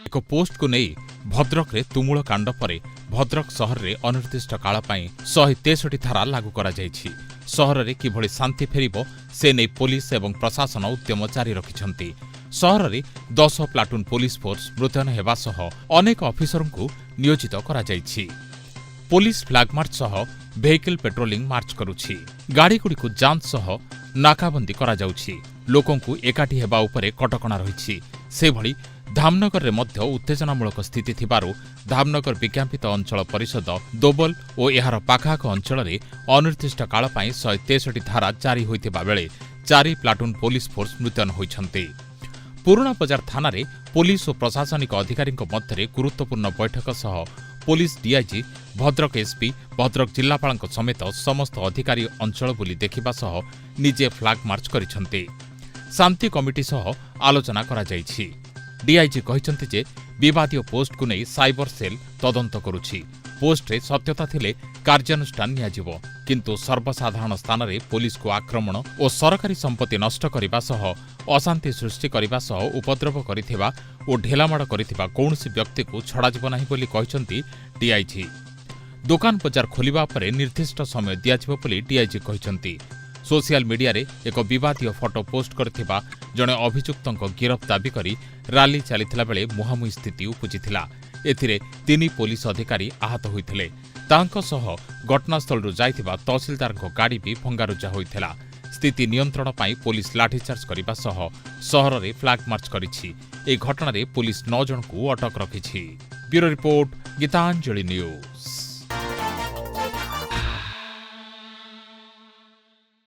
ଏକ ପୋଷ୍ଟକୁ ନେଇ ଭଦ୍ରକରେ ତୁମୁଳ କାଣ୍ଡ ପରେ ଭଦ୍ରକ ସହରରେ ଅନିର୍ଦ୍ଦିଷ୍ଟ କାଳ ପାଇଁ 163 ଧାରା ଲାଗୁ କରାଯାଇଛି। ସହରରେ କିଭଳି ଶାନ୍ତି ଫେରିବ, ସେ ନେଇ ପୋଲିସ ଏବଂ ପ୍ରଶାସନ ଉଦ୍ୟମ ଜାରି ରଖିଛନ୍ତି। ସହରରେ 10 ପ୍ଲାଟୁନ୍ ପୋଲିସ ଫୋର୍ସ ମୁତୟନ ହେବା ସହ ଅନେକ ଅଫିସରଙ୍କୁ ନିୟୋଜିତ କରାଯାଇଛି। ପୋଲିସ ଫ୍ଲାଗ ମାର୍ଚ୍ଚ ସହ ଭେହିକିଲ ପେଟ୍ରୋଲିଂ ମାର୍ଚ୍ଚ କରୁଛି। ଗାଡ଼ିଗୁଡ଼ିକୁ ଯାଞ୍ଚ ସହ ନାକାବନ୍ଦୀ କରାଯାଉଛି। ଲୋକଙ୍କୁ ଏକାଠି ହେବା ଉପରେ କଟକଣା ରହିଛି। ସେହିଭଳି ଧାମନଗରରେ ମଧ୍ୟ ଉତ୍ତେଜନାମୂଳକ ସ୍ଥିତି ଥିବାରୁ ଧାମନଗର ବିଜ୍ଞାପିତ ଅଞ୍ଚଳ ପରିଷଦ ଦୋବଲ ଓ ଏହାର ପାଖଆଖ ଅଞ୍ଚଳରେ ଅନିର୍ଦ୍ଦିଷ୍ଟ କାଳ ପାଇଁ 163 ଧାରା ଜାରି ହୋଇଥିବା ବେଳେ ଚାରି ପ୍ଲାଟୁନ୍ ପୋଲିସ ଫୋର୍ସ ମୁତୟନ ହୋଇଛନ୍ତି। ପୁରୁଣା ବଜାର ଥାନାରେ ପୋଲିସ ଓ ପ୍ରଶାସନିକ ଅଧିକାରୀଙ୍କ ମଧ୍ୟରେ ଗୁରୁତ୍ୱପୂର୍ଣ୍ଣ ବୈଠକ ସହ police DIG, Bhadrak SP, Bhadrak ଜିଲ୍ଲାପାଳଙ୍କ ସମେତ ସମସ୍ତ ଅଧିକାରୀ ଅଞ୍ଚଳ ବୁଲି ଦେଖିବା ସହ ନିଜେ ଫ୍ଲାଗ ମାର୍ଚ୍ଚ କରିଛନ୍ତି। ଶାନ୍ତି କମିଟି ସହ ଆଲୋଚନା କରାଯାଇଛି। ଡିଆଇଜି କହିଛନ୍ତି ଯେ ବିବାଦୀୟ ପୋଷ୍ଟକୁ ନେଇ ସାଇବର ସେଲ୍ ତଦନ୍ତ କରୁଛି। ପୋଷ୍ଟରେ ସତ୍ୟତା ଥିଲେ କାର୍ଯ୍ୟାନୁଷ୍ଠାନ ନିଆଯିବ, କିନ୍ତୁ ସର୍ବସାଧାରଣ ସ୍ଥାନରେ ପୋଲିସକୁ ଆକ୍ରମଣ ଓ ସରକାରୀ ସମ୍ପତ୍ତି ନଷ୍ଟ କରିବା ସହ ଅଶାନ୍ତି ସୃଷ୍ଟି କରିବା ସହ ଉପଦ୍ରବ କରିଥିବା ଓ ଢେଲାମାଡ଼ କରିଥିବା କୌଣସି ବ୍ୟକ୍ତିକୁ ଛଡ଼ାଯିବ ନାହିଁ ବୋଲି କହିଛନ୍ତି ଡିଆଇଜି। ଦୋକାନ ବଜାର ଖୋଲିବା ପରେ ନିର୍ଦ୍ଦିଷ୍ଟ ସମୟ ଦିଆଯିବ ବୋଲି ଡିଆଇଜି କହିଛନ୍ତି। ସୋସିଆଲ ମିଡିଆରେ ଏକ ବିବାଦୀୟ ଫଟୋ ପୋଷ୍ଟ କରିଥିବା ଜଣେ ଅଭିଯୁକ୍ତଙ୍କ ଗିରଫ ଦାବି କରି ରାଲି ଚାଲିଥିଲା ବେଳେ ମୁହାଁମୁହିଁ ସ୍ଥିତି ଉପୁଜିଥିଲା। ଏଥିରେ ତିନି ପୋଲିସ ଅଧିକାରୀ ଆହତ ହୋଇଥିଲେ। ତାଙ୍କ ସହ ଘଟଣାସ୍ଥଳରୁ ଯାଇଥିବା ତହସିଲଦାରଙ୍କ ଗାଡ଼ି ବି ଭଙ୍ଗାରୁଜା ହୋଇଥିଲା। ସ୍ଥିତି ନିୟନ୍ତ୍ରଣ ପାଇଁ ପୋଲିସ ଲାଠିଚାର୍ଜ କରିବା ସହ ସହରରେ ଫ୍ଲାଗ ମାର୍ଚ୍ଚ କରିଛି। ଏହି ଘଟଣାରେ ପୋଲିସ 9 ଜଣଙ୍କୁ ଅଟକ ରଖିଛି। Bureau report, Gitanjali news.